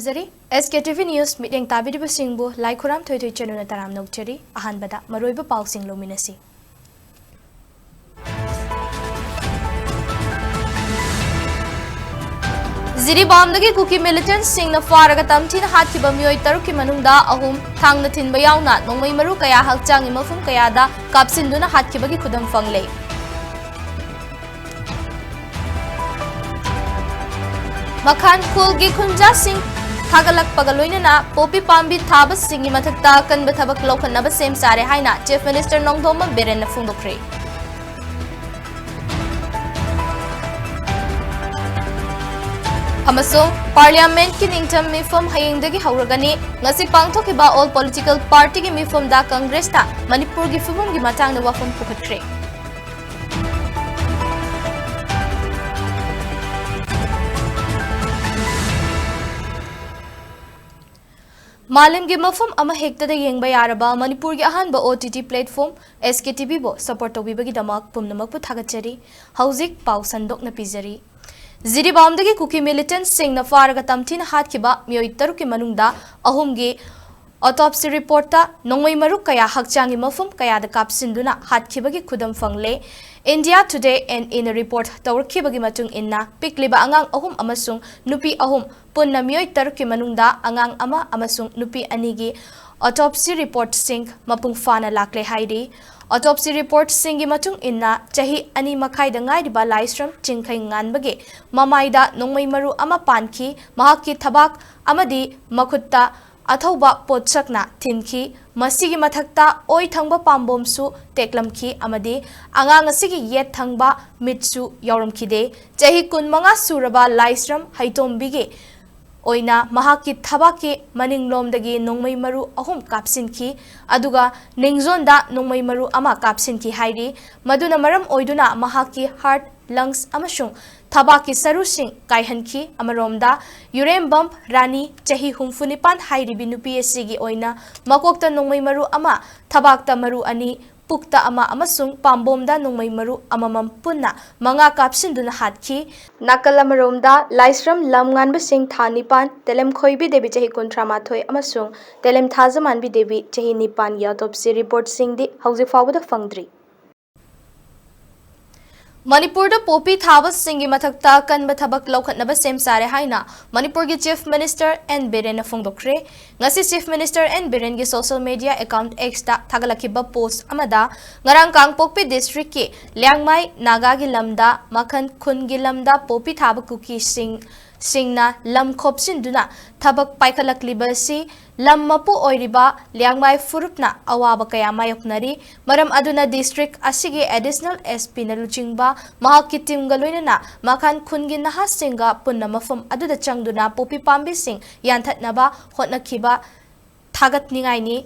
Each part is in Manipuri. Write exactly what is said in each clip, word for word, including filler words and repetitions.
ꯖꯔꯤ꯫ ꯑꯦꯁ ꯀꯦ ꯇꯤ ꯚꯤ ꯅ꯭ꯌꯨꯁ ꯃꯤꯠꯌꯦꯡ ꯇꯥꯕꯤꯔꯤꯕꯁꯤꯡꯕꯨ ꯂꯥꯏꯈꯨꯔꯥꯝ ꯊꯣꯏꯊꯣꯏ ꯆꯅꯨꯅ ꯇꯔꯥꯝꯅ ꯑꯣꯛꯆꯔꯤ꯫ ꯑꯍꯥꯟꯕꯗ ꯃꯔꯨꯑꯣꯏꯕ ꯄꯥꯎꯁꯤꯡ ꯂꯧꯃꯤꯟꯅꯁꯤ꯫ ꯖꯤꯔꯤꯕꯥꯝꯗꯒꯤ ꯀꯨꯀꯤ ꯃꯤꯂꯤꯇꯦꯟꯠꯁꯤꯡꯅ ꯐꯥꯔꯒ ꯇꯝꯊꯤꯅ ꯍꯥꯠꯈꯤꯕ ꯃꯤꯑꯣꯏ ꯇꯔꯨꯛꯀꯤ ꯃꯅꯨꯡꯗ ꯑꯍꯨꯝ ꯊꯥꯡꯅ ꯊꯤꯟꯕ ꯌꯥꯎꯅ ꯅꯣꯡꯃꯩ ꯃꯔꯨ ꯀꯌꯥ ꯍꯛꯆꯥꯡꯒꯤ ꯃꯐꯝ ꯀꯌꯥꯗ ꯀꯥꯞꯁꯤꯟꯗꯨꯅ ꯍꯥꯠꯈꯤꯕꯒꯤ ꯈꯨꯗꯝ ꯐꯪꯂꯦ꯫ ꯃꯈꯥꯟ ꯈꯨꯜꯒꯤ ꯈꯨꯟꯖꯥꯁꯤꯡ ꯊꯥꯒꯠꯂꯛꯄꯒ ꯂꯣꯏꯅꯅ ꯄꯣꯄꯤ ꯄꯥꯝꯕꯤ ꯊꯥꯕꯁꯤꯡꯒꯤ ꯃꯊꯛꯇ ꯑꯀꯟꯕ ꯊꯕꯛ ꯂꯧꯈꯠꯅꯕ ꯁꯦꯝ ꯁꯥꯔꯦ ꯍꯥꯏꯅ ꯆꯤꯐ ꯃꯤꯅꯤꯁꯇꯔ ꯅꯣꯡꯊꯣꯝꯕꯝ ꯕꯤꯔꯦꯟꯅ ꯐꯣꯡꯗꯣꯛꯈ꯭ꯔꯦ꯫ ꯑꯃꯁꯨꯡ ꯄꯥꯔꯂꯤꯌꯥꯃꯦꯟꯠꯀꯤ ꯅꯤꯡꯇꯝ ꯃꯤꯐꯝ ꯍꯌꯦꯡꯗꯒꯤ ꯍꯧꯔꯒꯅꯤ꯫ ꯉꯁꯤ ꯄꯥꯡꯊꯣꯛꯈꯤꯕ ꯑꯣꯜ ꯄꯣꯂꯤꯇꯤꯀꯦꯜ ꯄꯥꯔꯇꯤꯒꯤ ꯃꯤꯐꯝꯗ ꯀꯪꯒ꯭ꯔꯦꯁꯅ ꯃꯅꯤꯄꯨꯔꯒꯤ ꯐꯤꯚꯝꯒꯤ ꯃꯇꯥꯡꯗ ꯋꯥꯐꯝ ꯄꯨꯈꯠꯈ꯭ꯔꯦ꯫ ꯃꯥꯂꯦꯝꯒꯤ ꯃꯐꯝ ꯑꯃꯍꯦꯛꯇꯗ ꯌꯦꯡꯕ ꯌꯥꯔꯕ ꯃꯅꯤꯄꯨꯔꯒꯤ ꯑꯍꯥꯟꯕ ꯑꯣ ꯇꯤ ꯇꯤ ꯄ꯭ꯂꯦꯠꯐꯣꯝ ꯑꯦꯁ ꯀꯦ ꯇꯤ ꯚꯤꯕꯨ ꯁꯄꯣꯔꯠ ꯇꯧꯕꯤꯕꯒꯤꯗꯃꯛ ꯄꯨꯝꯅꯃꯛꯄꯨ ꯊꯥꯒꯠꯆꯔꯤ꯫ ꯍꯧꯖꯤꯛ ꯄꯥꯎ ꯁꯟꯗꯣꯛꯅ ꯄꯤꯖꯔꯤ꯫ ꯖꯤꯔꯤꯕꯥꯝꯗꯒꯤ ꯀꯨꯀꯤ ꯃꯤꯂꯤꯇꯦꯟꯠꯁꯤꯡꯅ ꯐꯥꯔꯒ ꯇꯝꯊꯤꯅ ꯍꯥꯠꯈꯤꯕ ꯃꯤꯑꯣꯏ ꯇꯔꯨꯛꯀꯤ ꯃꯅꯨꯡꯗ ꯑꯍꯨꯝꯒꯤ autopsy reportꯇ ꯅꯣꯡꯃꯩ ꯃꯔꯨ ꯀꯌꯥ ꯍꯛꯆꯥꯡꯒꯤ ꯃꯐꯝ ꯀꯌꯥꯗ ꯀꯥꯞꯁꯤꯟꯗꯨꯅ ꯍꯥꯠꯈꯤꯕꯒꯤ ꯈꯨꯗꯝ ꯐꯪꯂꯦ꯫ India Today and in report ꯇꯧꯔꯛꯈꯤꯕꯒꯤ ꯃꯇꯨꯡ ꯏꯟꯅ, ꯄꯤꯛꯂꯤꯕ ꯑꯉꯥꯡ ꯑꯍꯨꯝ ꯑꯃꯁꯨꯡ ꯅꯨꯄꯤ ꯑꯍꯨꯝ, ꯄꯨꯟꯅ ꯃꯤꯑꯣꯏ ꯇꯔꯨꯛꯀꯤ ꯃꯅꯨꯡꯗ ꯑꯉꯥꯡ ꯑꯃ ꯑꯃꯁꯨꯡ ꯅꯨꯄꯤ ꯑꯅꯤꯒꯤ autopsy reportꯁꯤꯡ ꯃꯄꯨꯡ ꯐꯥꯅ ꯂꯥꯛꯂꯦ ꯍꯥꯏꯔꯤ꯫ Autopsy reportꯁꯤꯡꯒꯤ ꯃꯇꯨꯡ ꯏꯟꯅ, ꯆꯍꯤ ꯑꯅꯤ ꯃꯈꯥꯏꯗ ꯉꯥꯏꯔꯤꯕ ꯂꯥꯏꯁ꯭ꯔꯝ ꯆꯤꯡꯈꯩ ꯉꯥꯟꯕꯒꯤ ꯃꯃꯥꯏꯗ ꯅꯣꯡꯃꯩ ꯃꯔꯨ ꯑꯃ ꯄꯥꯟꯈꯤ, ꯃꯍꯥꯛꯀꯤ ꯊꯕꯥꯛ ꯑꯃꯗꯤ ꯃꯈꯨꯠꯇ ꯑꯊꯧꯕ ꯄꯣꯠꯁꯛꯅ ꯊꯤꯟꯈꯤ꯫ ꯃꯁꯤꯒꯤ ꯃꯊꯛꯇ ꯑꯣꯏ ꯊꯪꯕ ꯄꯥꯝꯕꯣꯝꯁꯨ ꯇꯦꯛꯂꯝꯈꯤ ꯑꯃꯗꯤ ꯑꯉꯥꯡ ꯑꯁꯤꯒꯤ ꯌꯦꯠ ꯊꯪꯕ ꯃꯤꯠꯁꯨ ꯌꯥꯎꯔꯝꯈꯤꯗꯦ꯫ ꯆꯍꯤ ꯀꯨꯟꯃꯉꯥ ꯁꯨꯔꯕ ꯂꯥꯏꯁ꯭ꯔꯝ ꯍꯩꯇꯣꯝꯕꯤꯒꯤ ꯑꯣꯏꯅ ꯃꯍꯥꯛꯀꯤ ꯊꯕꯥꯛꯀꯤ ꯃꯅꯤꯡꯂꯣꯝꯗꯒꯤ ꯅꯣꯡꯃꯩ ꯃꯔꯨ ꯑꯍꯨꯝ ꯀꯥꯞꯁꯤꯟꯈꯤ, ꯑꯗꯨꯒ ꯅꯤꯡꯖꯣꯟꯗ ꯅꯣꯡꯃꯩ ꯃꯔꯨ ꯑꯃ ꯀꯥꯞꯁꯤꯟꯈꯤ ꯍꯥꯏꯔꯤ꯫ ꯃꯗꯨꯅ ꯃꯔꯝ ꯑꯣꯏꯗꯨꯅ ꯃꯍꯥꯛꯀꯤ heart, lungs ꯑꯃꯁꯨꯡ ꯊꯕꯥꯛꯀꯤ ꯁꯔꯨꯁꯤꯡ ꯀꯥꯏꯍꯟꯈꯤ꯫ ꯑꯃꯔꯣꯝꯗ, ꯌꯨꯔꯦꯝꯕꯝ ꯔꯥꯅꯤ, ꯆꯍꯤ ꯍꯨꯝꯐꯨ ꯅꯤꯄꯥꯟ ꯍꯥꯏꯔꯤꯕꯤ ꯅꯨꯄꯤ ꯑꯁꯤꯒꯤ ꯑꯣꯏꯅ ꯃꯀꯣꯛꯇ ꯅꯣꯡꯃꯩ ꯃꯔꯨ ꯑꯃ, ꯊꯕꯥꯛꯇ ꯃꯔꯨ ꯑꯅꯤ, ꯄꯨꯛꯇ ꯑꯃ ꯑꯃꯁꯨꯡ ꯄꯥꯝꯕꯣꯝꯗ ꯅꯣꯡꯃꯩ ꯃꯔꯨ ꯑꯃꯃꯝ ꯄꯨꯟꯅ ꯃꯉꯥ ꯀꯥꯞꯁꯤꯟꯗꯨꯅ ꯍꯥꯠꯈꯤ꯫ ꯅꯥꯀꯜ ꯑꯃꯔꯣꯝꯗ, ꯂꯥꯏꯁ꯭ꯔꯝ ꯂꯝꯉꯥꯟꯕ ꯁꯤꯡ, ꯊꯥ ꯅꯤꯄꯥꯟ, ꯇꯦꯂꯦꯝꯈꯣꯏꯕꯤ ꯗꯦꯕꯤ, ꯆꯍꯤ ꯀꯨꯟꯊ꯭ꯔꯥ ꯃꯥꯊꯣꯏ, ꯑꯃꯁꯨꯡ ꯇꯦꯂꯦꯝ ꯊꯥꯖꯃꯥꯟꯕꯤ ꯗꯦꯕꯤ, ꯆꯍꯤ ꯅꯤꯄꯥꯟꯒꯤ autopsy reportꯁꯤꯡꯗꯤ ꯍꯧꯖꯤꯛ ꯐꯥꯎꯕꯗ ꯐꯪꯗ꯭ꯔꯤ꯫ ꯃꯅꯤꯄꯨꯔꯗ ꯄꯣꯄꯤ ꯊꯥꯕꯁꯤꯡꯒꯤ ꯃꯊꯛꯇ ꯑꯀꯟꯕ ꯊꯕꯛ ꯂꯧꯈꯠꯅꯕ ꯁꯦꯝ ꯁꯥꯔꯦ ꯍꯥꯏꯅ ꯃꯅꯤꯄꯨꯔꯒꯤ Chief Minister ꯑꯦꯟ ꯕꯤꯔꯦꯟꯅ ꯐꯣꯡꯗꯣꯛꯈ꯭ꯔꯦ꯫ ꯉꯁꯤ Chief Minister ꯑꯦꯟ ꯕꯤꯔꯦꯟꯒꯤ social media account Xꯇ ꯊꯥꯒꯠꯂꯛꯈꯤꯕ post ꯑꯃꯗ, ꯉꯔꯥꯡ ꯀꯥꯡꯄꯣꯛꯄꯤ districtꯀꯤ ꯂꯤꯌꯥꯡꯃꯥꯏ ꯅꯥꯒꯥꯒꯤ ꯂꯝꯗ ꯃꯈꯟ ꯈꯨꯟꯒꯤ ꯂꯝꯗ ꯄꯣꯄꯤ ꯊꯥꯕ ꯀꯨꯀꯤꯁꯤꯡ, ꯁꯤꯡꯅ ꯂꯝ ꯈꯣꯞꯆꯤꯟꯗꯨꯅ ꯊꯕꯛ ꯄꯥꯏꯈꯠꯂꯛꯂꯤꯕ ꯑꯁꯤ ꯂꯝ ꯃꯄꯨ ꯑꯣꯏꯔꯤꯕ ꯂꯤꯌꯥꯡꯃꯥꯏ ꯐꯨꯔꯨꯞꯅ ꯑꯋꯥꯕ ꯀꯌꯥ ꯃꯥꯌꯣꯛꯅꯔꯤ꯫ ꯃꯔꯝ ꯑꯗꯨꯅ district ꯑꯁꯤꯒꯤ additional S Pꯅ ꯂꯨꯆꯤꯡꯕ ꯃꯍꯥꯛꯀꯤ teamꯒ ꯂꯣꯏꯅꯅ ꯃꯈꯥꯟ ꯈꯨꯟꯒꯤ ꯅꯍꯥꯁꯤꯡꯒ ꯄꯨꯟꯅ ꯃꯐꯝ ꯑꯗꯨꯗ ꯆꯪꯗꯨꯅ ꯄꯣꯄꯤ ꯄꯥꯝꯕꯤꯁꯤꯡ ꯌꯥꯟꯊꯠꯅꯕ ꯍꯣꯠꯅꯈꯤꯕ ꯊꯥꯒꯠꯅꯤꯡꯉꯥꯏꯅꯤ꯫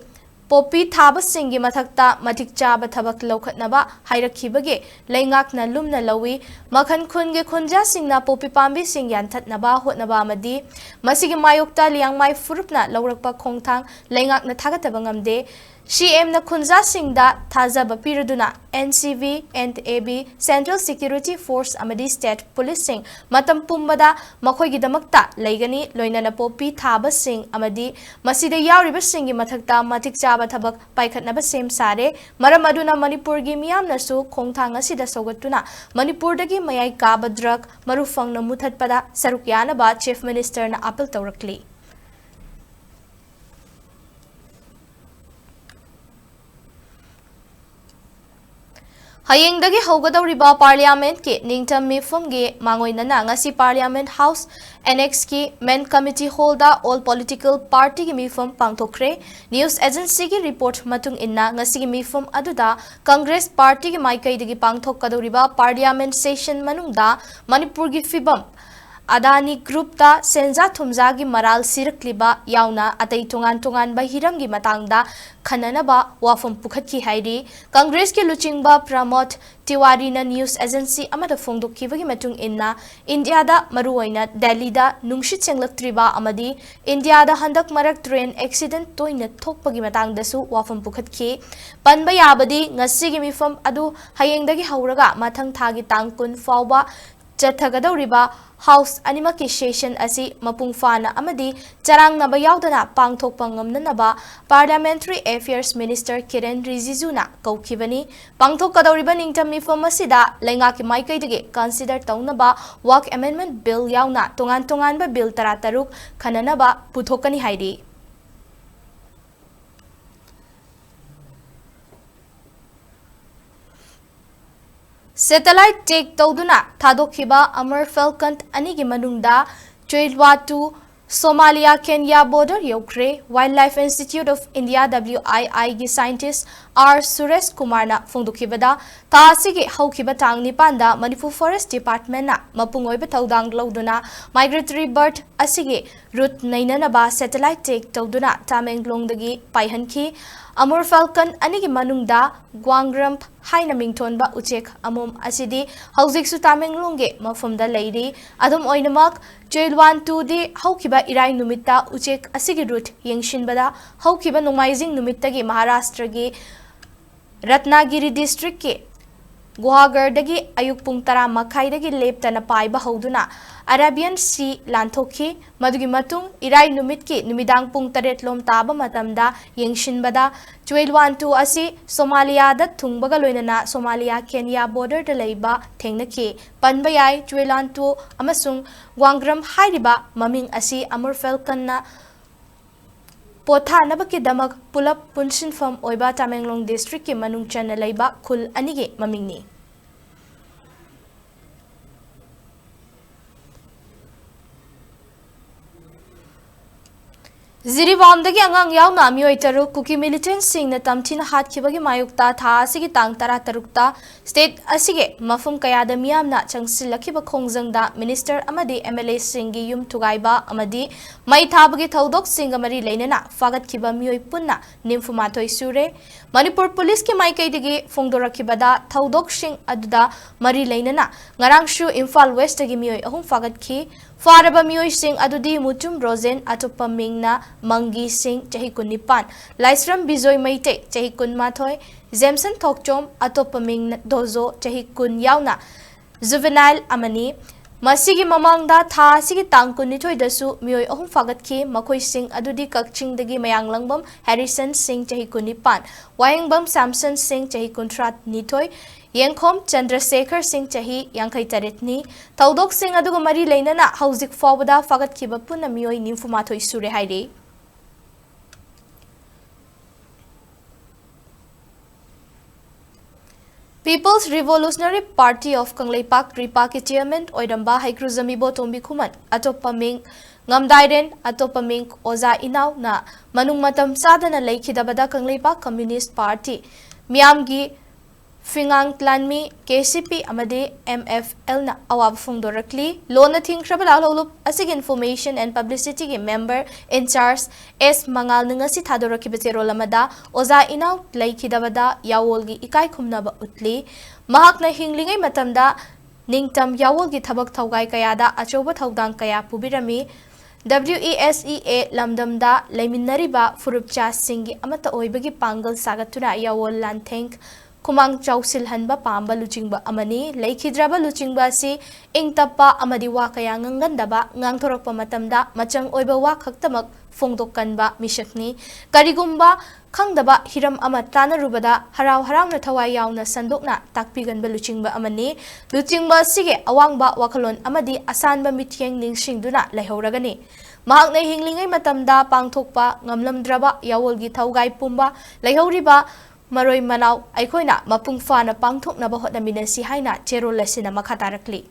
ꯄꯣꯄꯤ ꯊꯥꯕꯁꯤꯡꯒꯤ ꯃꯊꯛꯇ ꯃꯇꯤꯛ ꯆꯥꯕ ꯊꯕꯛ ꯂꯧꯈꯠꯅꯕ ꯍꯥꯏꯔꯛꯈꯤꯕꯒꯤ ꯂꯩꯉꯥꯛꯅ ꯂꯨꯝꯅ ꯂꯧꯏ꯫ ꯃꯈꯟ ꯈꯨꯟꯒꯤ ꯈꯨꯟꯖꯥꯁꯤꯡꯅ ꯄꯣꯄꯤ ꯄꯥꯝꯕꯤꯁꯤꯡ ꯌꯥꯟꯊꯠꯅꯕ ꯍꯣꯠꯅꯕ ꯑꯃꯗꯤ ꯃꯁꯤꯒꯤ ꯃꯥꯌꯣꯛꯇ ꯂꯤꯌꯥꯡꯃꯥꯏ ꯐꯨꯔꯨꯞꯅ ꯂꯧꯔꯛꯄ ꯈꯣꯡꯊꯥꯡ ꯂꯩꯉꯥꯛꯅ ꯊꯥꯒꯠꯇꯕ ꯉꯝꯗꯦ꯫ CMꯅ ꯈꯨꯟꯖꯥꯁꯤꯡꯗ ꯊꯥꯖꯕ ꯄꯤꯔꯗꯨꯅ NCV, NAV, Central Security Force ꯑꯃꯗꯤ state policeꯁꯤꯡ ꯃꯇꯝ ꯄꯨꯝꯕꯗ ꯃꯈꯣꯏꯒꯤꯗꯃꯛꯇ ꯂꯩꯒꯅꯤ, ꯂꯣꯏꯅꯅ ꯄꯣꯄꯤ ꯊꯥꯕꯁꯤꯡ ꯑꯃꯗꯤ ꯃꯁꯤꯗ ꯌꯥꯎꯔꯤꯕꯁꯤꯡꯒꯤ ꯃꯊꯛꯇ ꯃꯇꯤꯛ ꯆꯥꯕ ꯊꯕꯛ ꯄꯥꯏꯈꯠꯅꯕ ꯁꯦꯝ ꯁꯥꯔꯦ꯫ ꯃꯔꯝ ꯑꯗꯨꯅ ꯃꯅꯤꯄꯨꯔꯒꯤ ꯃꯤꯌꯥꯝꯅꯁꯨ ꯈꯣꯡꯊꯥꯡ ꯑꯁꯤꯗ ꯁꯧꯒꯠꯇꯨꯅ ꯃꯅꯤꯄꯨꯔꯗꯒꯤ ꯃꯌꯥꯏ ꯀꯥꯕ drug ꯃꯔꯨ ꯐꯪꯅ ꯃꯨꯊꯠꯄꯗ ꯁꯔꯨꯛ ꯌꯥꯅꯕ Chief Ministerꯅ appeal ꯇꯧꯔꯛꯂꯤ꯫ ꯍꯌꯦꯡꯗꯒꯤ ꯍꯧꯒꯗꯧꯔꯤꯕ Parliamentꯀꯤ ꯅꯤꯡꯊꯝ ꯃꯤꯐꯝꯒꯤ ꯃꯥꯡꯑꯣꯏꯅꯅ ꯉꯁꯤ Parliament House Annexꯀꯤ Main Committee Hallꯗ all political partyꯒꯤ ꯃꯤꯐꯝ ꯄꯥꯡꯊꯣꯛꯈ꯭ꯔꯦ꯫ News agencyꯒꯤ report ꯃꯇꯨꯡ ꯏꯟꯅ, ꯉꯁꯤꯒꯤ ꯃꯤꯐꯝ ꯑꯗꯨꯗ Congress partyꯒꯤ ꯃꯥꯏꯀꯩꯗꯒꯤ ꯄꯥꯡꯊꯣꯛꯀꯗꯧꯔꯤꯕ Parliament session ꯃꯅꯨꯡꯗ ꯃꯅꯤꯄꯨꯔꯒꯤ ꯐꯤꯕꯝ, ꯑꯗꯥꯅꯤ ꯒ꯭ꯔꯨꯞꯇ ꯁꯦꯟꯖꯥ ꯊꯨꯝꯖꯥꯒꯤ ꯃꯔꯥꯜ ꯁꯤꯔꯛꯂꯤꯕ ꯌꯥꯎꯅ ꯑꯇꯩ ꯇꯣꯉꯥꯟ ꯇꯣꯉꯥꯟꯕ ꯍꯤꯔꯝꯒꯤ ꯃꯇꯥꯡꯗ ꯈꯟꯅꯅꯕ ꯋꯥꯐꯝ ꯄꯨꯈꯠꯈꯤ ꯍꯥꯏꯔꯤ꯫ ꯀꯪꯒ꯭ꯔꯦꯁꯀꯤ ꯂꯨꯆꯤꯡꯕ ꯄ꯭ꯔꯃꯣꯗ ꯇꯤꯋꯥꯔꯤꯅ ꯅ꯭ꯌꯨꯁ ꯑꯦꯖꯦꯟꯁꯤ ꯑꯃꯗ ꯐꯣꯡꯗꯣꯛꯈꯤꯕꯒꯤ ꯃꯇꯨꯡ ꯏꯟꯅ, ꯏꯟꯗꯤꯌꯥꯗ, ꯃꯔꯨꯑꯣꯏꯅ ꯗꯦꯜꯂꯤꯗ ꯅꯨꯡꯁꯤꯠ ꯁꯦꯡꯂꯛꯇ꯭ꯔꯤꯕ ꯑꯃꯗꯤ ꯏꯟꯗꯤꯌꯥꯗ ꯍꯟꯗꯛ ꯃꯔꯛ ꯇ꯭ꯔꯦꯟ ꯑꯦꯛꯁꯤꯗꯦꯟꯠ ꯇꯣꯏꯅ ꯊꯣꯛꯄꯒꯤ ꯃꯇꯥꯡꯗꯁꯨ ꯋꯥꯐꯝ ꯄꯨꯈꯠꯈꯤ꯫ ꯄꯟꯕ ꯌꯥꯕꯗꯤ, ꯉꯁꯤꯒꯤ ꯃꯤꯐꯝ ꯑꯗꯨ ꯍꯌꯦꯡꯗꯒꯤ ꯍꯧꯔꯒ ꯃꯊꯪ ꯊꯥꯒꯤ ꯇꯥꯡ ꯀꯨꯟ ꯐꯥꯎꯕ ꯆꯠꯊꯒꯗꯧꯔꯤꯕ ꯍꯥꯎꯁ ꯑꯅꯤꯃꯛꯀꯤ ꯁꯦꯁꯟ ꯑꯁꯤ ꯃꯄꯨꯡ ꯐꯥꯅ ꯑꯃꯗꯤ ꯆꯔꯥꯡꯅꯕ ꯌꯥꯎꯗꯅ ꯄꯥꯡꯊꯣꯛꯄ ꯉꯝꯅꯅꯕ Parliamentary Affairs Minister ꯀꯤꯔꯦꯟ ꯔꯤꯖꯤꯖꯨꯅ ꯀꯧꯈꯤꯕꯅꯤ꯫ ꯄꯥꯡꯊꯣꯛꯀꯗꯧꯔꯤꯕ ꯅꯤꯡꯇꯝ ꯃꯤꯐꯝ ꯑꯁꯤꯗ ꯂꯩꯉꯥꯛꯀꯤ ꯃꯥꯏꯀꯩꯗꯒꯤ ꯀꯟꯁꯤꯗꯔ ꯇꯧꯅꯕ Work Amendment Bill ꯌꯥꯎꯅ ꯇꯣꯉꯥꯟ ꯇꯣꯉꯥꯟꯕ ꯕꯤꯜ ꯇꯔꯥꯇꯔꯨꯛ ꯈꯟꯅꯅꯕ ꯄꯨꯊꯣꯛꯀꯅꯤ ꯍꯥꯏꯔꯤ꯫ ꯁꯦꯇꯦꯂꯥꯏꯠ ꯇꯦꯛ ꯇꯧꯗꯨꯅ ꯊꯥꯗꯣꯛꯈꯤꯕ ꯑꯃꯔ ꯐꯦꯜꯀꯟ ꯑꯅꯤꯒꯤ ꯃꯅꯨꯡꯗ ꯆꯣꯏꯜꯋꯥꯇꯨ ꯁꯣꯃꯥꯂꯤꯌꯥ ꯀꯦꯟꯌꯥ ꯕꯣꯔꯗꯔ ꯌꯧꯈ꯭ꯔꯦ꯫ Wildlife Institute of India, W I I, ꯒꯤ ꯁꯥꯏꯟꯇꯤꯁ ꯑꯥꯔ ꯁꯨꯔꯦꯁ ꯀꯨꯃꯥꯔꯅ ꯐꯣꯡꯗꯣꯛꯈꯤꯕꯗ, ꯊꯥ ꯑꯁꯤꯒꯤ ꯍꯧꯈꯤꯕ ꯇꯥꯡ ꯅꯤꯄꯥꯟꯗ ꯃꯅꯤꯄꯨꯔ ꯐꯣꯔꯦꯁ ꯗꯤꯄꯥꯔꯠꯃꯦꯟꯅ ꯃꯄꯨꯡ ꯑꯣꯏꯕ ꯊꯧꯗꯥꯡ ꯂꯧꯗꯨꯅ ꯃꯥꯏꯒ꯭ꯔꯦꯇꯔꯤ ꯕꯔꯗ ꯑꯁꯤꯒꯤ ꯔꯨꯠ ꯅꯩꯅꯅꯕ ꯁꯦꯇꯦꯂꯥꯏꯠ ꯇꯦꯛ ꯇꯧꯗꯨꯅ ꯇꯥꯃꯦꯡꯂꯣꯡꯗꯒꯤ ꯄꯥꯏꯍꯟꯈꯤ꯫ ꯑꯃꯨꯔ ꯐꯦꯜꯀꯟ ꯑꯅꯤꯒꯤ ꯃꯅꯨꯡꯗ ꯒ꯭ꯋꯥꯡꯒ꯭ꯔꯝ ꯍꯥꯏꯅ ꯃꯤꯡꯊꯣꯟꯕ ꯎꯆꯦꯛ ꯑꯃꯣꯝ ꯑꯁꯤꯗꯤ ꯍꯧꯖꯤꯛꯁꯨ ꯇꯥꯃꯦꯡꯂꯣꯡꯒꯤ ꯃꯐꯝꯗ ꯂꯩꯔꯤ꯫ ꯑꯗꯨꯝ ꯑꯣꯏꯅꯃꯛ, ꯆꯣꯏꯜꯋꯥꯟ ꯇꯨꯗꯤ ꯍꯧꯈꯤꯕ ꯏꯔꯥꯏ ꯅꯨꯃꯤꯠꯇ ꯎꯆꯦꯛ ꯑꯁꯤꯒꯤ ꯔꯨꯠ ꯌꯦꯡꯁꯤꯟꯕꯗ ꯍꯧꯈꯤꯕ ꯅꯣꯡꯃꯥꯏꯖꯤꯡ ꯅꯨꯃꯤꯠꯇꯒꯤ ꯃꯍꯥꯔꯥꯁꯇ꯭ꯔꯒꯤ ꯔꯠꯅꯥꯒꯤꯔꯤ ꯗꯤꯁꯇ꯭ꯔꯤꯛꯀꯤ ꯒꯨꯍꯥꯒꯔꯗꯒꯤ ꯑꯌꯨꯛ ꯄꯨꯡ ꯇꯔꯥ ꯃꯈꯥꯏꯗꯒꯤ ꯂꯦꯞꯇꯅ ꯄꯥꯏꯕ ꯍꯧꯗꯨꯅ ꯑꯔꯥꯕꯤꯌꯟ ꯁꯤ ꯂꯥꯟꯊꯣꯛꯈꯤ꯫ ꯃꯗꯨꯒꯤ ꯃꯇꯨꯡ ꯏꯔꯥꯏ ꯅꯨꯃꯤꯠꯀꯤ ꯅꯨꯃꯤꯗꯥꯡ ꯄꯨꯡ ꯇꯔꯦꯠ ꯂꯣꯝ ꯇꯥꯕ ꯃꯇꯝꯗ ꯌꯦꯡꯁꯤꯟꯕꯗ ꯆꯨꯋꯦꯜꯋꯥꯟꯇꯨ ꯑꯁꯤ ꯁꯣꯃꯥꯂꯤꯌꯥꯗ ꯊꯨꯡꯕꯒ ꯂꯣꯏꯅꯅ ꯁꯣꯃꯥꯂꯤꯌꯥ ꯀꯦꯟꯌꯥ ꯕꯣꯔꯗꯔꯗ ꯂꯩꯕ ꯊꯦꯡꯅꯈꯤ꯫ ꯄꯟꯕ ꯌꯥꯏ, ꯆꯨꯋꯦꯜꯋꯥꯟꯇꯨ ꯑꯃꯁꯨꯡ ꯒ꯭ꯋꯥꯡꯒ꯭ꯔꯝ ꯍꯥꯏꯔꯤꯕ ꯃꯃꯤꯡ ꯑꯁꯤ ꯑꯃꯨꯔ ꯐꯦꯜꯀꯟꯅ ꯄꯣꯊꯥꯅꯕꯒꯤꯗꯃꯛ ꯄꯨꯂꯞ ꯄꯨꯟꯁꯤꯟꯐꯝ ꯑꯣꯏꯕ ꯇꯃꯦꯡꯂꯣꯡ ꯗꯤꯁꯇ꯭ꯔꯤꯛꯀꯤ ꯃꯅꯨꯡ ꯆꯟꯅ ꯂꯩꯕ ꯈꯨꯜ ꯑꯅꯤꯒꯤ ꯃꯃꯤꯡꯅꯤ꯫ ꯖꯤꯔꯤꯕꯥꯝꯗꯒꯤ ꯑꯉꯥꯡ ꯌꯥꯎꯅ ꯃꯤꯑꯣꯏ ꯇꯔꯨꯛ ꯀꯨꯀꯤ militantꯁꯤꯡꯅ ꯇꯝꯊꯤꯅ ꯍꯥꯠꯈꯤꯕꯒꯤ ꯃꯥꯌꯣꯛꯇ ꯊꯥ ꯑꯁꯤꯒꯤ ꯇꯥꯡ ꯇꯔꯥꯇꯔꯨꯛꯇ state ꯑꯁꯤꯒꯤ ꯃꯐꯝ ꯀꯌꯥꯗ ꯃꯤꯌꯥꯝꯅ ꯆꯪꯁꯤꯜꯂꯛꯈꯤꯕ ꯈꯣꯡꯖꯪꯗ minister ꯑꯃꯗꯤ MLAꯁꯤꯡꯒꯤ ꯌꯨꯝ ꯊꯨꯒꯥꯏꯕ ꯑꯃꯗꯤ ꯃꯩ ꯊꯥꯕꯒꯤ ꯊꯧꯗꯣꯛꯁꯤꯡꯒ ꯃꯔꯤ ꯂꯩꯅꯅ ꯐꯥꯒꯠꯈꯤꯕ ꯃꯤꯑꯣꯏ ꯄꯨꯟꯅ ꯅꯤꯐꯨ ꯃꯥꯊꯣꯏ ꯁꯨꯔꯦ꯫ ꯃꯅꯤꯄꯨꯔ ꯄꯨꯂꯤꯁꯀꯤ ꯃꯥꯏꯀꯩꯗꯒꯤ ꯐꯣꯡꯗꯣꯔꯛꯈꯤꯕꯗ ꯊꯧꯗꯣꯛꯁꯤꯡ ꯑꯗꯨꯗ ꯃꯔꯤ ꯂꯩꯅꯅ ꯉꯔꯥꯡꯁꯨ ꯏꯝꯐꯥꯜ Westꯇꯒꯤ ꯃꯤꯑꯣꯏ ꯑꯍꯨꯝ ꯐꯥꯒꯠꯈꯤ꯫ ꯐꯥꯔꯕ ꯃꯤꯑꯣꯏꯁꯤꯡ ꯑꯗꯨꯗꯤ ꯃꯨꯇꯨꯝ ꯔꯣꯖꯦꯟ, ꯑꯇꯣꯞꯄ ꯃꯤꯡꯅ ꯃꯪꯒꯤ ꯁꯤꯡ, ꯆꯍꯤ ꯀꯨꯟꯅꯤꯄꯥꯟ, ꯂꯥꯏꯁ꯭ꯔꯝ ꯕꯤꯖꯣꯏ ꯃꯩꯇꯩ, ꯆꯍꯤ ꯀꯨꯟꯃꯥꯊꯣꯏ, ꯖꯦꯝꯁꯟ ꯊꯣꯛꯆꯣꯝ, ꯑꯇꯣꯞꯄ ꯃꯤꯡꯅ ꯗꯣꯖꯣ, ꯆꯍꯤ ꯀꯨꯟ ꯌꯥꯎꯅ juvenile ꯑꯃꯅꯤ꯫ ꯃꯁꯤꯒꯤ ꯃꯃꯥꯡꯗ ꯊꯥ ꯑꯁꯤꯒꯤ ꯇꯥꯡ ꯀꯨꯟꯅꯤꯊꯣꯏꯗꯁꯨ ꯃꯤꯑꯣꯏ ꯑꯍꯨꯝ ꯐꯥꯒꯠꯈꯤ꯫ ꯃꯈꯣꯏꯁꯤꯡ ꯑꯗꯨꯗꯤ ꯀꯛꯆꯤꯡꯗꯒꯤ ꯃꯌꯥꯡꯂꯪꯕꯝ ꯍꯦꯔꯤꯁꯟ ꯁꯤꯡ, ꯆꯍꯤ ꯀꯨꯟꯅꯤꯄꯥꯟ, ꯋꯥꯍꯦꯡꯕꯝ ꯁꯥꯝꯁꯟ ꯁꯤꯡ, ꯆꯍꯤ ꯀꯨꯟꯊ꯭ꯔꯥ ꯅꯤꯊꯣꯏ, ꯌꯦꯡꯈꯣꯝ ꯆꯟꯗ꯭ꯔꯁꯦꯈꯔ ꯁꯤꯡ, ꯆꯍꯤ ꯌꯥꯡꯈꯩ ꯇꯔꯦꯠꯅꯤ꯫ ꯊꯧꯗꯣꯛꯁꯤꯡ ꯑꯗꯨꯒ ꯃꯔꯤ ꯂꯩꯅꯅ ꯍꯧꯖꯤꯛ ꯐꯥꯎꯕꯗ ꯐꯥꯒꯠꯈꯤꯕ ꯄꯨꯟꯅ ꯃꯤꯑꯣꯏ ꯅꯤꯐꯨ ꯃꯥꯊꯣꯏ ꯁꯨꯔꯦ ꯍꯥꯏꯔꯤ꯫ People's Revolutionary Party of Kangleipak, ꯔꯤꯄꯥꯛꯀꯤ chairman ꯑꯣꯏꯔꯝꯕ ꯍꯩꯀ꯭ꯔꯨꯖꯝ ꯏꯕꯣꯇꯣꯝꯕꯤ ꯈꯨꯃꯟ, ꯑꯇꯣꯞꯄ ꯃꯤꯡ ꯉꯝꯗꯥꯏꯔꯦꯟ, ꯑꯇꯣꯞꯄ ꯃꯤꯡ ꯑꯣꯖꯥ ꯏꯅꯥꯎꯅ ꯃꯅꯨꯡ ꯃꯇꯝ ꯆꯥꯗꯅ ꯂꯩꯈꯤꯗꯕꯗ ꯀꯪꯂꯩꯄꯥꯛ Communist Party ꯃꯤꯌꯥꯝꯒꯤ ꯐꯤꯉꯥꯡ ꯂꯥꯟꯃꯤ, KCP ꯑꯃꯗꯤ MFLꯅ ꯑꯋꯥꯕ ꯐꯣꯡꯗꯣꯔꯛꯂꯤ꯫ ꯂꯣꯟꯅ ꯊꯤꯡꯈ꯭ꯔꯕ ꯂꯥꯜꯍꯧꯂꯨꯞ ꯑꯁꯤꯒꯤ information and publicityꯒꯤ member in charge ꯑꯦꯁ ꯃꯉꯥꯜꯅ ꯉꯁꯤ ꯊꯥꯗꯣꯔꯛꯈꯤꯕ ꯆꯦꯔꯣꯜ ꯑꯃꯗ ꯑꯣꯖꯥ ꯏꯅꯥꯎ ꯂꯩꯈꯤꯗꯕꯗ ꯌꯥꯋꯣꯜꯒꯤ ꯏꯀꯥꯏ ꯈꯨꯝꯅꯕ ꯎꯠꯂꯤ꯫ ꯃꯍꯥꯛꯅ ꯍꯤꯡꯂꯤꯉꯩ ꯃꯇꯝꯗ ꯅꯤꯡꯇꯝ ꯌꯥꯋꯣꯜꯒꯤ ꯊꯕꯛ ꯊꯧꯒꯥꯏ ꯀꯌꯥꯗ ꯑꯆꯧꯕ ꯊꯧꯗꯥꯡ ꯀꯌꯥ ꯄꯨꯕꯤꯔꯝꯃꯤ꯫ WESEA ꯂꯝꯗꯝꯗ ꯂꯩꯃꯤꯟꯅꯔꯤꯕ ꯐꯨꯔꯨꯞꯆꯥꯁꯤꯡꯒꯤ ꯑꯃꯠꯇ ꯑꯣꯏꯕꯒꯤ ꯄꯥꯡꯒꯜ ꯁꯥꯒꯠꯇꯨꯅ ꯌꯥꯋꯣꯜ ꯂꯥꯟꯊꯦꯡ ꯈꯨꯃꯥꯡ ꯆꯥꯎꯁꯤꯜꯍꯟꯕ ꯄꯥꯝꯕ ꯂꯨꯆꯤꯡꯕ ꯑꯃꯅꯤ꯫ ꯂꯩꯈꯤꯗ꯭ꯔꯕ ꯂꯨꯆꯤꯡꯕ ꯑꯁꯤ ꯏꯪ ꯇꯞꯄ ꯑꯃꯗꯤ ꯋꯥ ꯀꯌꯥ ꯉꯥꯡꯒꯟꯗꯕ, ꯉꯥꯡꯊꯣꯔꯛꯄ ꯃꯇꯝꯗ ꯃꯆꯪ ꯑꯣꯏꯕ ꯋꯥ ꯈꯛꯇꯃꯛ ꯐꯣꯡꯗꯣꯛꯀꯟꯕ ꯃꯤꯁꯛꯅꯤ꯫ ꯀꯔꯤꯒꯨꯝꯕ ꯈꯪꯗꯕ ꯍꯤꯔꯝ ꯑꯃ ꯇꯥꯟꯅꯔꯨꯕꯗ ꯍꯔꯥꯎ ꯍꯔꯥꯎꯅ ꯊꯋꯥꯏ ꯌꯥꯎꯅ ꯁꯟꯗꯣꯛꯅ ꯇꯥꯛꯄꯤꯒꯟꯕ ꯂꯨꯆꯤꯡꯕ ꯑꯃꯅꯤ꯫ ꯂꯨꯆꯤꯡꯕ ꯑꯁꯤꯒꯤ ꯑꯋꯥꯡꯕ ꯋꯥꯈꯜꯂꯣꯟ ꯑꯃꯗꯤ ꯑꯁꯥꯟꯕ ꯃꯤꯠꯌꯦꯡ ꯅꯤꯡꯁꯤꯡꯗꯨꯅ ꯂꯩꯍꯧꯔꯒꯅꯤ꯫ ꯃꯍꯥꯛꯅ ꯍꯤꯡꯂꯤꯉꯩ ꯃꯇꯝꯗ ꯄꯥꯡꯊꯣꯛꯄ ꯉꯝꯂꯝꯗ꯭ꯔꯕ ꯌꯥꯋꯣꯜꯒꯤ ꯊꯧꯒꯥꯏ ꯄꯨꯝꯕ ꯂꯩꯍꯧꯔꯤꯕ ꯃꯔꯣꯏ ꯃꯅꯥꯎ ꯑꯩꯈꯣꯏꯅ ꯃꯄꯨꯡ ꯐꯥꯅ ꯄꯥꯡꯊꯣꯛꯅꯕ ꯍꯣꯠꯅꯃꯤꯟꯅꯁꯤ ꯍꯥꯏꯅ ꯆꯦꯔꯣꯜ ꯑꯁꯤꯅ ꯃꯈꯥ ꯇꯥꯔꯛꯂꯤ꯫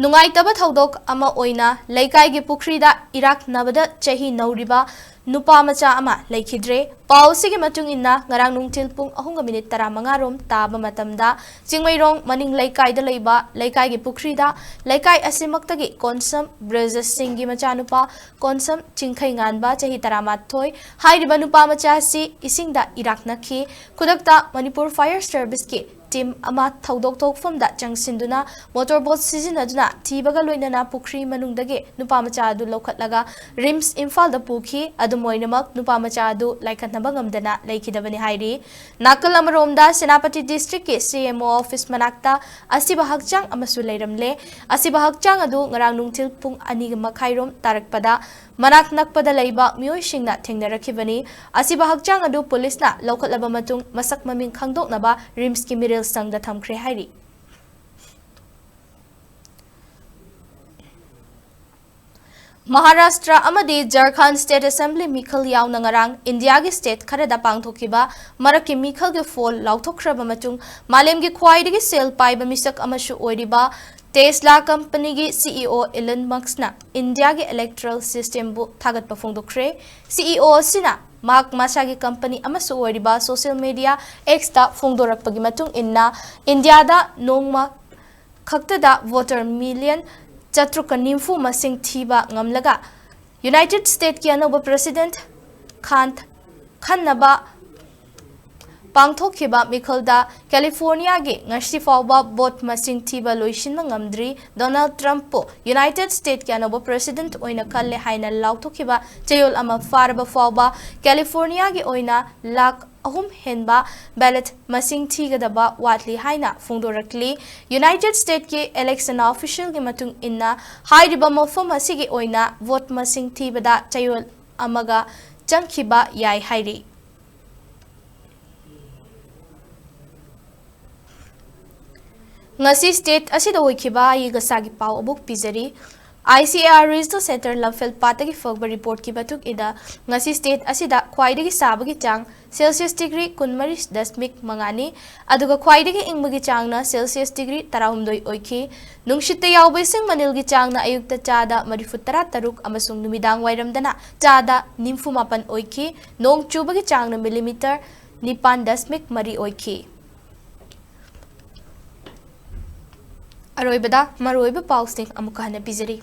ꯅꯨꯡꯉꯥꯏꯇꯕ ꯊꯧꯗꯣꯛ ꯑꯃ ꯑꯣꯏꯅ ꯂꯩꯀꯥꯏꯒꯤ ꯄꯨꯈ꯭ꯔꯤꯗ ꯏꯔꯥꯛꯅꯕꯗ ꯆꯍꯤ ꯅꯧꯔꯤꯕ ꯅꯨꯄꯥ ꯃꯆꯥ ꯑꯃ ꯂꯩꯈꯤꯗ꯭ꯔꯦ꯫ ꯄꯥꯎ ꯑꯁꯤꯒꯤ ꯃꯇꯨꯡ ꯏꯟꯅ ꯉꯔꯥꯡ ꯅꯨꯡꯊꯤꯜ ꯄꯨꯡ ꯑꯍꯨꯝꯒ ꯃꯤꯅꯤꯠ ꯇꯔꯥꯃꯉꯥ ꯔꯣꯝ ꯇꯥꯕ ꯃꯇꯝꯗ ꯆꯤꯡꯃꯩꯔꯣꯡ ꯃꯅꯤꯡ ꯂꯩꯀꯥꯏꯗ ꯂꯩꯕ ꯂꯩꯀꯥꯏꯒꯤ ꯄꯨꯈ꯭ꯔꯤꯗ ꯂꯩꯀꯥꯏ ꯑꯁꯤꯃꯛꯇꯒꯤ ꯀꯣꯟꯁꯝ ꯕ꯭ꯔꯖꯁꯤꯡꯒꯤ ꯃꯆꯥꯅꯨꯄꯥ ꯀꯣꯟꯁꯝ ꯆꯤꯡꯈꯩ ꯉꯥꯟꯕ ꯆꯍꯤ ꯇꯔꯥꯃꯥꯊꯣꯏ ꯍꯥꯏꯔꯤꯕ ꯅꯨꯄꯥ ꯃꯆꯥ ꯑꯁꯤ ꯏꯁꯤꯡꯗ ꯏꯔꯥꯛꯅꯈꯤ꯫ ꯈꯨꯗꯛꯇ ꯃꯅꯤꯄꯨꯔ ꯐꯥꯌꯔ ꯁꯔꯚꯤꯁꯀꯤ ꯇꯤꯝ ꯑꯃ ꯊꯧꯗꯣꯛ ꯊꯣꯛꯐꯝꯗ ꯆꯪꯁꯤꯟꯗꯨꯅ ꯃꯣꯇꯣꯔ ꯕꯣꯠ ꯁꯤꯖꯤꯟꯅꯗꯨꯅ ꯊꯤꯕꯒ ꯂꯣꯏꯅꯅ ꯄꯨꯈ꯭ꯔꯤ ꯃꯅꯨꯡꯗꯒꯤ ꯅꯨꯄꯥ ꯃꯆꯥ ꯑꯗꯨ ꯂꯧꯈꯠꯂꯒ ꯔꯤꯝꯁ ꯏꯝꯐꯥꯜꯗ ꯄꯨꯈꯤ꯫ ꯑꯗꯨꯝ ꯑꯣꯏꯅꯃꯛ ꯅꯨꯄꯥ ꯃꯆꯥ ꯑꯗꯨ ꯂꯥꯏꯀꯠꯅꯕ ꯉꯝꯗꯅ ꯂꯩꯈꯤꯗꯕꯅꯤ ꯍꯥꯏꯔꯤ꯫ ꯅꯥꯀꯜ ꯑꯃꯔꯣꯝꯗ ꯁꯦꯅꯥꯄꯇꯤ ꯗꯤꯁꯇ꯭ꯔꯤꯛꯀꯤ ꯁꯤ ꯑꯦꯝ ꯑꯣ ꯑꯣꯐꯤꯁ ꯃꯅꯥꯛꯇ ꯑꯁꯤꯕ ꯍꯛꯆꯥꯡ ꯑꯃꯁꯨ ꯂꯩꯔꯝꯂꯦ꯫ ꯑꯁꯤꯕ ꯍꯛꯆꯥꯡ ꯑꯗꯨ ꯉꯔꯥꯡ ꯅꯨꯡꯊꯤꯜ ꯄꯨꯡ ꯑꯅꯤ ꯃꯈꯥꯏꯔꯣꯝ ꯇꯥꯔꯛꯄꯗ ꯃꯅꯥꯛ ꯅꯛꯄꯗ ꯂꯩꯕ ꯃꯤꯑꯣꯏꯁꯤꯡꯅ ꯊꯦꯡꯅꯔꯛꯈꯤꯕꯅꯤ꯫ ꯑꯁꯤꯕ ꯍꯛꯆꯥꯡ ꯑꯗꯨ ꯄꯨꯂꯤꯁꯅ ꯂꯧꯈꯠꯂꯕ ꯃꯇꯨꯡ ꯃꯁꯛ ꯃꯃꯤꯡ ꯈꯪꯗꯣꯛꯅꯕ ꯔꯤꯝꯁꯀꯤ ꯃꯤꯔꯦꯜ ꯁꯪꯗ ꯊꯝꯈ꯭ꯔꯦ ꯍꯥꯏꯔꯤ꯫ ꯃꯍꯥꯔꯥꯁꯇ꯭ꯔ ꯑꯃꯗꯤ ꯖꯔꯈꯟ ꯁ꯭ꯇꯦꯠ ꯑꯦꯁꯦꯝꯕ꯭ꯂꯤ ꯃꯤꯈꯜ ꯌꯥꯎꯅ ꯉꯔꯥꯡ ꯏꯟꯗꯤꯌꯥꯒꯤ ꯁ꯭ꯇꯦꯠ ꯈꯔꯗ ꯄꯥꯡꯊꯣꯛꯈꯤꯕ ꯃꯔꯛꯀꯤ ꯃꯤꯈꯜꯒꯤ ꯐꯣꯜ ꯂꯥꯎꯊꯣꯛꯈ꯭ꯔꯕ ꯃꯇꯨꯡ ꯃꯥꯂꯦꯝꯒꯤ ꯈ꯭ꯋꯥꯏꯗꯒꯤ ꯁꯦꯜ ꯄꯥꯏꯕ ꯃꯤꯁꯛ ꯑꯃꯁꯨ ꯑꯣꯏꯔꯤꯕ ꯇꯦꯁꯂꯥ ꯀꯝꯄꯅꯤꯒꯤ ꯁꯤ ꯏ ꯑꯣ ꯏꯂꯟ ꯃꯛꯁꯅ ꯏꯟꯗꯤꯌꯥꯒꯤ ꯏꯂꯦꯛꯇꯣꯔꯦꯜ ꯁꯤꯁꯇꯦꯝꯕꯨ ꯊꯥꯒꯠꯄ ꯐꯣꯡꯗꯣꯛꯈ꯭ꯔꯦ꯫ ꯁꯤ ꯏ ꯑꯣ ꯑꯁꯤꯅ ꯃꯍꯥꯛ ꯃꯁꯥꯒꯤ ꯀꯝꯄꯅꯤ ꯑꯃꯁꯨ ꯑꯣꯏꯔꯤꯕ ꯁꯣꯁꯤꯌꯦꯜ ꯃꯤꯗꯤꯌꯥ ꯑꯦꯛꯁꯇ ꯐꯣꯡꯗꯣꯔꯛꯄꯒꯤ ꯃꯇꯨꯡ ꯏꯟꯅ ꯏꯟꯗꯤꯌꯥꯗ ꯅꯣꯡꯃ ꯈꯛꯇꯗ ꯚꯣꯇꯔ ꯃꯤꯂꯤꯌꯟ ꯆꯥꯇ꯭ꯔꯨꯛꯀ ꯅꯤꯐꯨ ꯃꯁꯤꯡ ꯊꯤꯕ ꯉꯝꯂꯒ ꯌꯨꯅꯥꯏꯇꯦꯗ ꯁ꯭ꯇꯦꯠꯀꯤ ꯑꯅꯧꯕ ꯄ꯭ꯔꯦꯁꯤꯗꯦꯟꯠ ꯈꯥꯟ ꯈꯟꯅꯕ ꯄꯥꯡꯊꯣꯛꯈꯤꯕ ꯃꯤꯈꯜꯗ ꯀꯦꯂꯤꯐꯣꯔꯅꯤꯌꯥꯒꯤ ꯉꯁꯤ ꯐꯥꯎꯕ ꯚꯣꯠ ꯃꯁꯤꯡ ꯊꯤꯕ ꯂꯣꯏꯁꯤꯟꯕ ꯉꯝꯗ꯭ꯔꯤ꯫ ꯗꯣꯅꯥꯜꯗ ꯇ꯭ꯔꯝꯞꯄꯨ ꯌꯨꯅꯥꯏꯇꯦꯗ ꯁ꯭ꯇꯦꯠꯀꯤ ꯑꯅꯧꯕ ꯄ꯭ꯔꯦꯁꯤꯗꯦꯟꯠ ꯑꯣꯏꯅ ꯈꯜꯂꯦ ꯍꯥꯏꯅ ꯂꯥꯎꯊꯣꯛꯈꯤꯕ ꯆꯌꯣꯜ ꯑꯃ ꯐꯥꯔꯕ ꯐꯥꯎꯕ ꯀꯦꯂꯤꯐꯣꯔꯅꯤꯌꯥꯒꯤ ꯑꯣꯏꯅ ꯂꯥꯈ ꯑꯍꯨꯝ ꯍꯦꯟꯕ ꯕꯦꯂꯦꯠ ꯃꯁꯤꯡ ꯊꯤꯒꯗꯕ ꯋꯥꯠꯂꯤ ꯍꯥꯏꯅ ꯐꯣꯡꯗꯣꯔꯛꯂꯤ꯫ ꯌꯨꯅꯥꯏꯇꯦꯗ ꯁ꯭ꯇꯦꯠꯀꯤ ꯏꯂꯦꯛꯁꯟ ꯑꯣꯐꯤꯁꯤꯌꯦꯜꯒꯤ ꯃꯇꯨꯡ ꯏꯟꯅ ꯍꯥꯏꯔꯤꯕ ꯃꯐꯝ ꯑꯁꯤꯒꯤ ꯑꯣꯏꯅ ꯚꯣꯠ ꯃꯁꯤꯡ ꯊꯤꯕꯗ ꯆꯌꯣꯜ ꯑꯃꯒ ꯆꯪꯈꯤꯕ ꯌꯥꯏ ꯍꯥꯏꯔꯤ꯫ ꯉꯁꯤ ꯁ꯭ꯇꯦꯠ ꯑꯁꯤꯗ ꯑꯣꯏꯈꯤꯕ ꯑꯏꯪ ꯑꯁꯥꯒꯤ ꯄꯥꯎ ꯑꯃꯨꯛ ꯄꯤꯖꯔꯤ꯫ ICAR Regional Center ꯂꯝꯐꯦꯜ ꯄꯥꯠꯇꯒꯤ ꯐꯪꯕ reportꯀꯤ ꯃꯇꯨꯡ ꯏꯟꯅ, ꯉꯁꯤ state ꯑꯁꯤꯗ ꯈ꯭ꯋꯥꯏꯗꯒꯤ ꯁꯥꯕꯒꯤ ꯆꯥꯡ Celsius degree ꯀꯨꯟꯃꯔꯤ ꯗꯁꯃꯤꯛ ꯃꯉꯥꯅꯤ, ꯑꯗꯨꯒ ꯈ꯭ꯋꯥꯏꯗꯒꯤ ꯏꯪꯕꯒꯤ ꯆꯥꯡꯅ Celsius degree ꯇꯔꯥꯍꯨꯝꯗꯣꯏ ꯑꯣꯏꯈꯤ꯫ ꯅꯨꯡꯁꯤꯠꯇ ꯌꯥꯎꯕ ꯏꯁꯤꯡ ꯃꯅꯤꯜꯒꯤ ꯆꯥꯡꯅ ꯑꯌꯨꯛꯇ ꯆꯥꯗ ꯃꯔꯤꯐꯨ ꯇꯔꯥ ꯇꯔꯨꯛ ꯑꯃꯁꯨꯡ ꯅꯨꯃꯤꯗꯥꯡ ꯋꯥꯏꯔꯝꯗꯅ ꯆꯥꯗ ꯅꯤꯐꯨ ꯃꯥꯄꯟ ꯑꯣꯏꯈꯤ꯫ ꯅꯣꯡ ꯆꯨꯕꯒꯤ ꯆꯥꯡꯅ millimeter ꯅꯤꯄꯥꯟ ꯗꯁꯃꯤꯛ ꯃꯔꯤ ꯑꯣꯏꯈꯤ꯫ ꯑꯔꯣꯏꯕꯗ ꯃꯔꯨꯑꯣꯏꯕ ꯄꯥꯎꯁꯤꯡ ꯑꯃꯨꯛꯀ ꯍꯟꯅ ꯄꯤꯖꯔꯤ꯫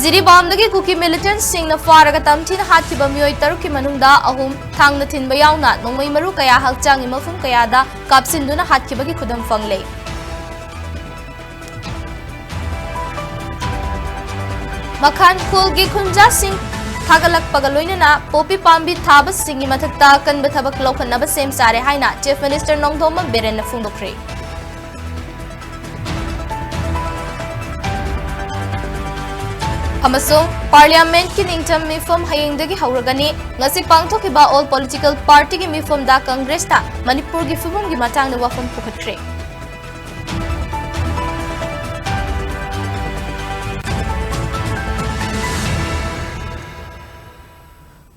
ꯖꯤꯔꯤꯕꯥꯝꯗꯒꯤ ꯀꯨꯀꯤ militantꯁꯤꯡꯅ ꯐꯥꯔꯒ ꯇꯝꯊꯤꯅ ꯍꯥꯠꯈꯤꯕ ꯃꯤꯑꯣꯏ ꯇꯔꯨꯛꯀꯤ ꯃꯅꯨꯡꯗ ꯑꯍꯨꯝ ꯊꯥꯡꯅ ꯊꯤꯟꯕ ꯌꯥꯎꯅ ꯅꯣꯡꯃꯩ ꯃꯔꯨ ꯀꯌꯥ ꯍꯛꯆꯥꯡꯒꯤ ꯃꯐꯝ ꯀꯌꯥꯗ ꯀꯥꯞꯁꯤꯟꯗꯨꯅ ꯍꯥꯠꯈꯤꯕꯒꯤ ꯈꯨꯗꯝ ꯐꯪꯂꯦ꯫ ꯃꯈꯥꯟ ꯈꯨꯜꯒꯤ ꯈꯨꯟꯖꯥꯁꯤꯡ ꯊꯥꯒꯠꯂꯛꯄꯒ ꯂꯣꯏꯅꯅ ꯄꯣꯄꯤ ꯄꯥꯝꯕꯤ ꯊꯥꯕꯁꯤꯡꯒꯤ ꯃꯊꯛꯇ ꯑꯀꯟꯕ ꯊꯕꯛ ꯂꯧꯈꯠꯅꯕ ꯁꯦꯝ ꯁꯥꯔꯦ ꯍꯥꯏꯅ Chief Minister ꯅꯣꯡꯊꯣꯝꯕꯝ ꯕꯤꯔꯦꯟꯅ ꯐꯣꯡꯗꯣꯛꯈ꯭ꯔꯦ꯫ ꯑꯃꯁꯨꯡ Parliamentꯀꯤ ꯅꯤꯡꯇꯝ ꯃꯤꯐꯝ ꯍꯌꯦꯡꯗꯒꯤ ꯍꯧꯔꯒꯅꯤ꯫ ꯉꯁꯤ ꯄꯥꯡꯊꯣꯛꯈꯤꯕ all political partyꯒꯤ ꯃꯤꯐꯝꯗ Congressꯅ ꯃꯅꯤꯄꯨꯔꯒꯤ ꯐꯤꯕꯝꯒꯤ ꯃꯇꯥꯡꯗ ꯋꯥꯐꯝ ꯄꯨꯈꯠꯈ꯭ꯔꯦ꯫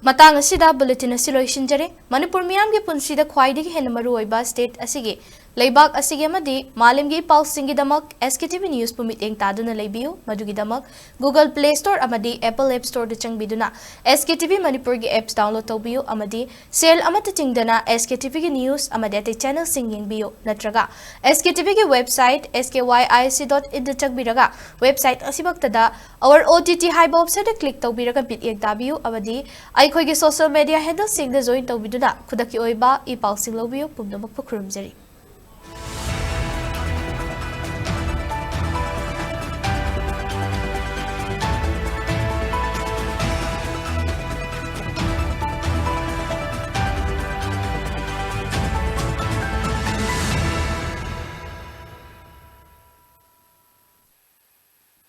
ꯃꯇꯥꯡ ꯑꯁꯤꯗ bulletin ꯑꯁꯤ ꯂꯣꯏꯁꯤꯟꯖꯔꯦ꯫ ꯃꯅꯤꯄꯨꯔ ꯃꯤꯌꯥꯝꯒꯤ ꯄꯨꯟꯁꯤꯗ ꯈ꯭ꯋꯥꯏꯗꯒꯤ ꯍꯦꯟꯅ ꯃꯔꯨꯑꯣꯏꯕ state ꯑꯁꯤꯒꯤ, ꯂꯩꯕꯥꯛ ꯑꯁꯤꯒꯤ ꯑꯃꯗꯤ ꯃꯥꯂꯦꯝꯒꯤ ꯏ ꯄꯥꯎꯁꯤꯡꯒꯤꯗꯃꯛ SKTV Newsꯄꯨ ꯃꯤꯠꯌꯦꯡ ꯇꯥꯗꯨꯅ ꯂꯩꯕꯤꯌꯨ꯫ ꯃꯗꯨꯒꯤꯗꯃꯛ Google Play Store ꯑꯃꯗꯤ Apple App Storeꯗ ꯆꯪꯕꯤꯗꯨꯅ SKTV ꯃꯅꯤꯄꯨꯔꯒꯤ apps download ꯇꯧꯕꯤꯌꯨ ꯑꯃꯗꯤ ꯁꯦꯜ ꯑꯃꯠꯇ ꯇꯤꯡꯗꯅ SKTVꯒꯤ news ꯑꯃꯗꯤ ꯑꯇꯩ channelꯁꯤꯡ ꯌꯦꯡꯕꯤꯌꯨ, ꯅꯠꯇ꯭ꯔꯒ SKTVꯒꯤ website S K Y I C dot inꯗ ꯆꯪꯕꯤꯔꯒ website ꯑꯁꯤꯃꯛꯇꯗ Our OTT ꯍꯥꯏꯕ optionꯗ click ꯇꯧꯕꯤꯔꯒ ꯃꯤꯠꯌꯦꯡ ꯇꯥꯕꯤꯌꯨ ꯑꯃꯗꯤ ꯑꯩꯈꯣꯏꯒꯤ social media handleꯁꯤꯡꯗ join ꯇꯧꯕꯤꯗꯨꯅ ꯈꯨꯗꯛꯀꯤ ꯑꯣꯏꯕ ꯏ ꯄꯥꯎꯁꯤꯡ ꯂꯧꯕꯤꯌꯨ꯫ ꯄꯨꯝꯅꯃꯛꯄꯨ ꯈꯨꯔꯨꯝꯖꯔꯤ꯫